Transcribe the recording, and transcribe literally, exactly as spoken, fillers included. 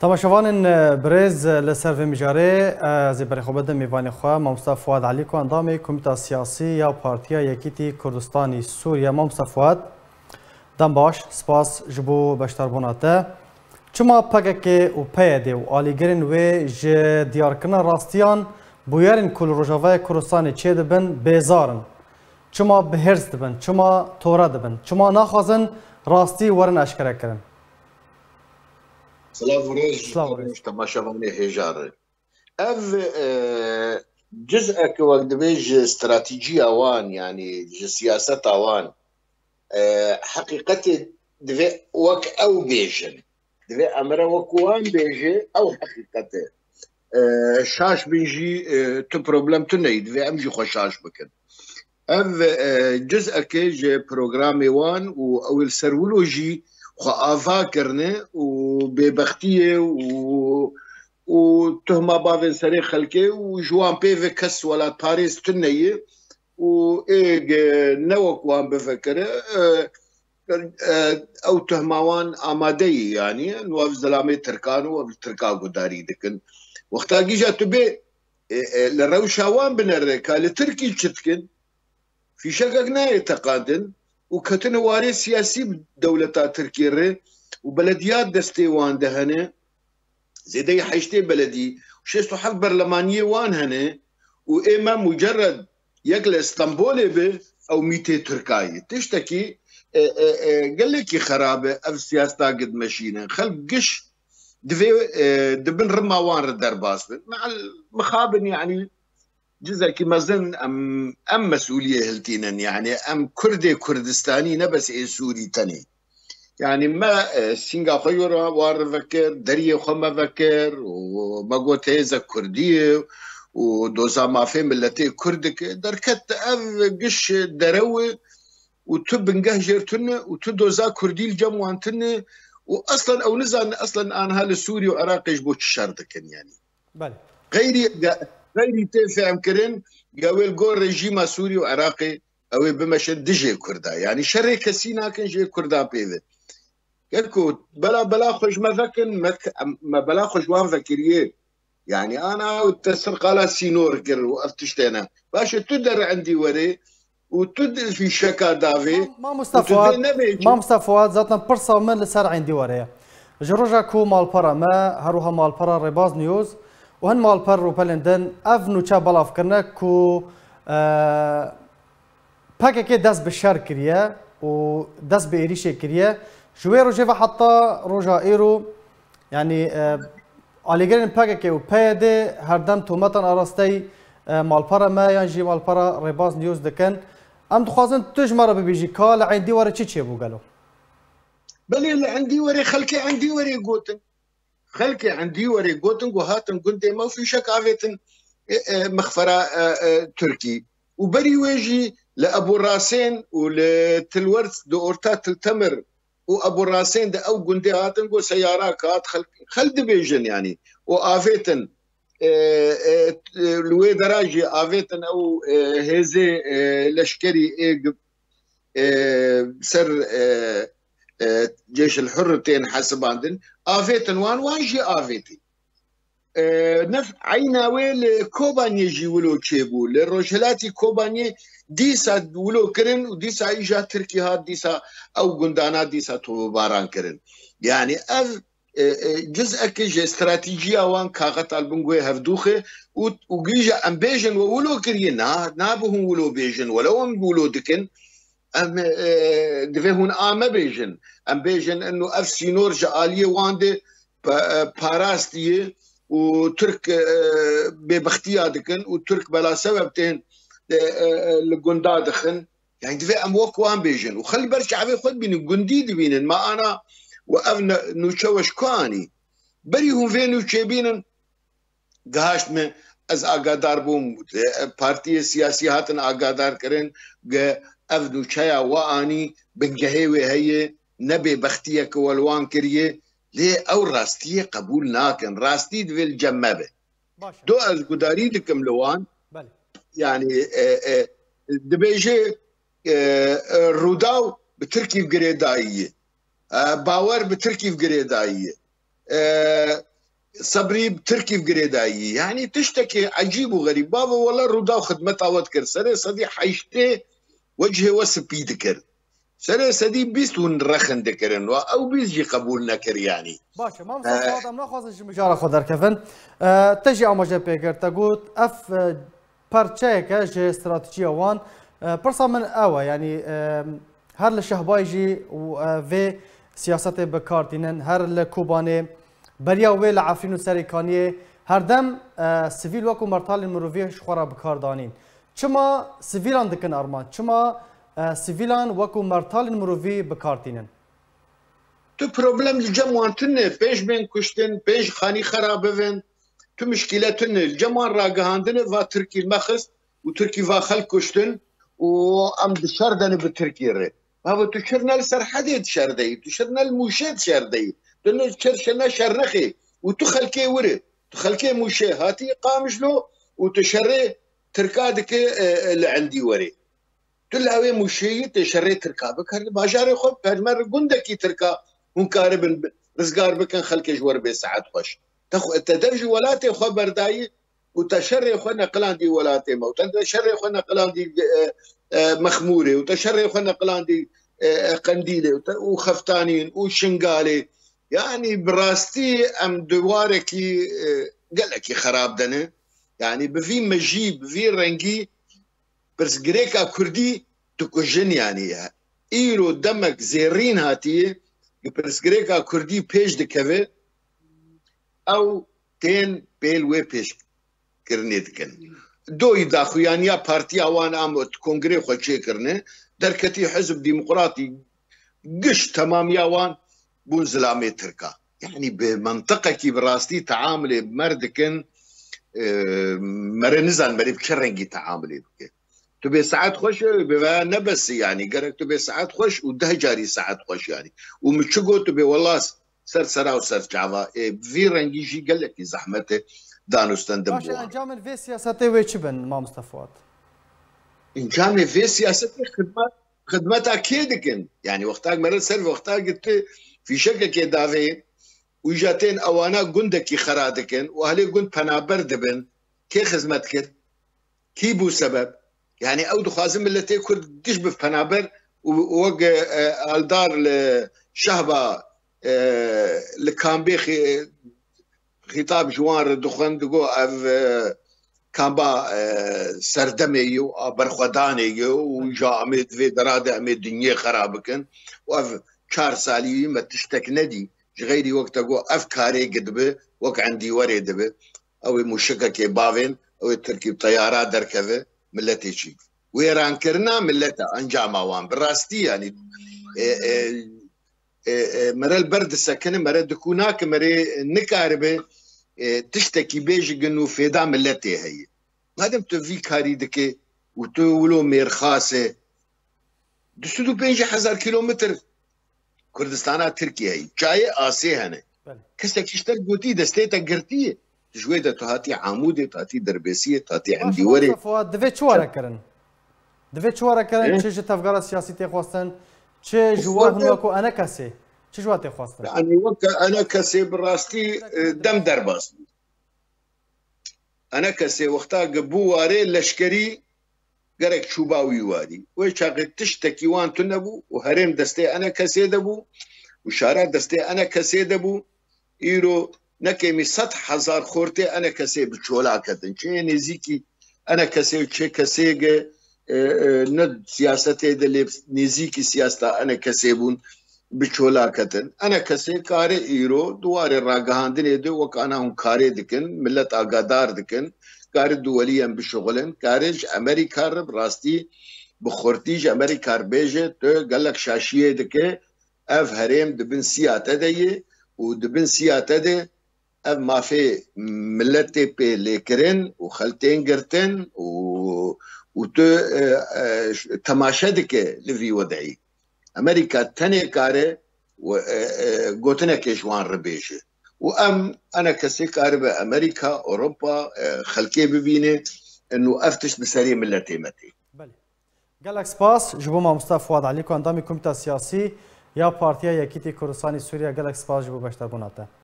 Temaşevanên, e, birêz, e, li ser vê mijarê, e, ez ê berê xwe bidim mêvanê xwe, Mamosta Fuad Elî, ku endamê Komîta Siyasî ya Partiya Yekîtî Kurdistanî Sûriye. Mamosta Fuad, dem baş, spas ji bo beşdarbûna te. Çima P K K û P Y D û alîgirên wê ji diyarkirina rastiyan bûyerên ku li Rojavayê Kurdistanê çêdibin bêzar in? Çima bi hêrs dibin? Çima tore dibin? Çima naxwazin rastî werin eşkerekirin? Silav û rêz ji Silav û rêz. Temaşevanê hêja re. Ev, e, ciz'eke wek dibê ji stratîjiya wan, yanî ji siyaseta wan, e, heqîqetê divê wek ew bêjin. Divê emre wek wan bêje, ew heqîqet e. E, şaş bin jî, e, tu problem tune ye, divê em jî xwe şaş bikin. Ev, e, ciz'eke ji programê wan û ew ê li ser wilo jî xwe ava kirine û bêbextiyê û, û tuhma bavên serê xelkê û ji wan pê ve kes welatparêz tune ye û ê ge ne wek wan bivekire, e, e, ew tuhma wan amade ye, yanî, û ev zilamê Tirkan û ev li Tirka gudarî dikin. Wexta gîja tu bê, e, e, li rewşa wan binere, ka li Tirkî çi dikin? Fîşekek nayê teqandin û ketine warê siyasî bi dewleta Tirkiyê re û belediyat destê wan de hene. Zêdeyî heştê beledî û şêst û heft berlemaniyê wan hene û ê me mucerred yek li Stenbolê bi, ew mîtê Tirka ye. Tiştekî, e, e, e, gelekî xerab e ev siyaseta gidmeşîne. Xelk giş divê, e, di bin rima wan re derbas bin. Me'el mixabin, yanî cizekî mezin em, em mesûliyê hiltînin. Yanî em Kurdê Kurdistanî ne bes ê Sûrî tenê. Yanî me, e, sînga xwe ji wan re vekir, deriyê xwe me vekir û me got hêzek Kurdî ye û doza mafê miletê Kurd dike. Derket ev giş derew e û tu bingeh jêr tune û tu doza Kurdî li cem wan tune û eslen ew nizanin eslen anha li Sûrî û Iraqê ji bo çi şer dikin, yanî. Belê. Xeyrî, xeyrî tê fehmkirin, ya wê li gor rejîma Sûrî û Iraqê ew ê bimeşin dijê Kurda. Yanî şerê kesî nakin jê Kurdan pê ve. Geko, bela, bela xwe ji me vekin, me, me bela xwe ji wan vekiriye. Yanî ana ew te sir qala sînor kir û ev tiştê ne. Baş e, tu derendî were û tu di fîşeka davê Mam-, Mamosta û tu Fuad, dê nebê ki. Mamosta Fuad, zaten pirsa min li ser endî were ye. Ji roja ku malpera me, her wiha malpera Rêbaz News û hin malper rûpelên din ev nûçe belav kirine ku, e, P K K dest bi şer kiriye û dest bi êrîşê kiriye. Ji wê rojê ve heta roja îro, yanî, e, alîgirên P K K û P Y D her dem tometan arasteyî, e, malpera me yan jî malpera Rêbaz News dikin. Em dixwazin tu ji me re bibêjî ka li endî were çi çêbû gelo? Belê, li endî were, xelkê endî were gotin. Xelkê endî were gotin ku hatin gundê me û fîşek avêtin, e, e, mixfera, e, e, Tirkî. Û berî wê jî li Ebû Rasên û li Tilwers di orta Tiltemir û Ebû Rasên de ew gundê hatin ku seyara kat xelk, xelk dibêjin, yanî. Û avêtin, e, e, li wê dera jî avêtin ew, e, hêzê, e, leşkerî ê gi-, e, ser, e, e, Cêşil Hurr tên hesibandin, avêtin wan, wan jî avêtin. E, nef eyna wê li Kobaniyê jî wilo çêbû. Li rojhilatî Kobaniyê dîsa wilo kirin û dîsa îja Tirkî hat, dîsa ew gundana dîsa tovebaran kirin. Yanî ev, e, e, ciz'eke ji stratîjiya wan kaxeta li bin guhê hevdûxê û, û gîja em bêjin we wilo kiriye, na, nabe hûn wilo bêjin, welew em wilo dikin, em, e, divê hûn a me bêjin. Em bêjin, ino ev sînor ji aliyê wan de pa-, e, parastiye û Tirk, e, bêbextiya dikin û Tirk bela sebeb tên, e, e, e, li gunda dixin. Yani divê em wek wan bêjin û xelk ber çavê xwe dibînin, gundî dibînin. Ma ana we ev ne-, nûçe we ji ku anî? Berî hûn vê nûçê bînin, gihaşt min, ez agadar bûm, e, partiyê siyasî hatin agadar kirin, ge ev nûçeya we anî, bingehê wê heye, ne bêbextiyeke we li wan kiriye, lê ew rastiyê qebûl nakin. Rastî divê li cem me be. Baş e. Do ez gudarî dikim li wan. Belê. Yani, e, e, dibêje, e, e, Rûdaw bi Tirkî girêdayî ye. E, Bawer bi Tirkî girêdayî ye. e, Sebrî bi Tirkî bi girêdayî. Yanî tiştekê ecîb û xerîb. Bavo wela Rûdaw xidmeta we dikir. Serê sedî heştê wecihê we spî dikir. Serê sedî bîst hûn rexin dikirin. Wa ew bîst jî qebûl nekir yanî. Baş e, mamosta Fuad, em naxwazin ji mijara xwe derkevin. E, te jî amaje pê kir. Te got, ev, e, perçeyeke ji stratejiya wan. E, pirsa min ew e, yanî, e, her li Şehbayê jî û, e, vê siyasetê bi kar tînin, her li Kobanê, beriya wê li Efrîn û Serêkaniyê, herdem, e, sivîl wekû mertalên mirovî ji xwe re bi kar danîn. Çima sivîlan dikin armanc? Çima, e, sivîlan wekû mertalên mirovî bi kar tînin? Tu problem li cem wan tune, pênc bên kuştin, pênc xanî xera bibin, tu mişkîle tune. Li cem wan ragihandine va Tirkî mexist û Tirkî va xelk kuştin û em di şer de ne bi Tirkî re. Babo, tu şir ne li Serhedê di şer de yî, tu şir ne li Mûşê di şer de yî, tu ne şir, şir ne Şernexê û tu xelkê wir î, tu xelkê Mûşê hatî Qamişlo û tu şerê Tirka dike, e, e, li Endîwerê. Tu lawê Mûşeyî tê şerê Tirka bikir, li bajarê xwe permer gundekî Tirka hûn karibin bi-, rizgar bikin, xelkê ji we re bê saet xweş. Te xwe, te dev ji welatê xwe berdayî û te şerê xwe neqilandî welatê me û te, te şerê xwe neqilandî, e, e, Mexmûrê û te şerê xwe neqilandî, e, e, Qendîlê û te, û Xeftanîn û Şingalê. Yanî bi rastî em di warekî, e, gelekî xerab de ne. Yanî bi vî mejî, bi vî rengî pirsgirêka kurdî dikujin, yanî îro demek zêrîn hatiye, ku pirsgirêka kurdî pêş dikeve, ew tên pêl wê pêşkirinê dikin. Doyî daxuyaniya partiya wan a me kongrê xwe çêkirine, derketî Hizb Demokratî, giş temamiya wan bûn zilamê Tirka. Yanî bi mentiqekî bi rastî teamulê bi me re dikin, e, me re nizan me re bi çi rengî teamulê bike. Tu bê saet xweş e, bi veya nebesî yanî. Gerek tu bê saet xweş û deh carî saet xweş yanî. Û min çi got, tu bê wela ser sera û ser çava. Ê, bi vî rengî jî gelekî zehmet e danûstendin Baş e, bi wan. Encamên vê siyasetê wê çi bin, mamoste Fuat? Encamê vê siyasetê xidmet, xidmeta kê dikin? Yanî wextak mere ser wextak tu fîşekekê davê û îja tên ewana gundekî xera dikin û ahlê gund penaber dibin. Kê xizmet kir? Kî bû sebeb? Yanî ew dixwazin miletê Kurd giş bi penaber û wek, e, aldar li Şehba, e, li kambê xî-, xîtab ji wan re dixwin, digo ev, e, kamba, e, serdemê ye û a berxwedanê ye û ja em ê di vê dera de em ê dinyê xera bikin û ev çar salî wî me tiştek nedî. Ji xeyrî wek te got ev karê gi dibe, wek endîwerê dibe. Ew ê mûşikekê bavên, ew ê Tirkî bi teyara derkeve, miletê çî. Wêrankirina milete encama wan. Bi rastî yanî, e, e, e, e, mere li ber disekine, mere dikûnake, mere nikaribe, e, tiştekî bêjigin û fêda miletê heye. Madem tu vî karî dike û tu wilo mêrxas e, du sed û pêncî hezar kîlometr Kurdistana Tirkiyeyê, çayê asê hene. Belê. Kesek ji te gotî destê te girtiye. Tu ji wê de tu hatî Amûdê, tu hatî Derbêsiyê, tu hatî Baş, Endîwerê. Mamoste Fuat, divê çi were kirin? Divê çi were kirin? Çi ji tevgera siyasî tê xwestin? Çi ji we hin weke ku enekesê? Çi ji we tê xwestin? Yanî weke enekesê bi rastî, e, dem derbas bû. Enekesê wexta ge bû warê leşkerî gerek çûba wî warî. Wê çaxê tiştekî wan tune bû û herêm destê enekesê de bû û şara destê enekesê de bû. Îro nekêmî sed hezar xortê enekesê bi çola ketin. Çê nêzîkî enekesê û çê kesê ge, e, e, ne siyasetê de lê nêzîkî siyaseta enekesê bûn. Bi çola ketin. Enekesê kare îro di warê ragihandinê de wek ana hûn karê dikin, millet agadar dikin, kare duweliyen bişuxulin, kare ji Amerîka re bi rastî bi xurtî ji Amerîka re bêje, tu gelek şaşiyê dike, ev herêm di bin siya te de ye û di bin siya te de ev mafê miletê pê lêkirin û xeltên girtin û, û tu, e, e, temaşe dike li vî wedeyî. Amerîka tenê kare we, e, e, gotinekê ji wan re bêje. Û em, enekesê karibe Amerîka, Ewropa, e, xelkê bibîne, û ev tişt bi serê miletê me tê. Belê. Gelek spas ji bo mamoste Fuad Elî ku endamî Komîta Siyasî ya Partiya Yekîtî Kurdistanî Sûriye. Gelek spas ji bo beşdarbûna te.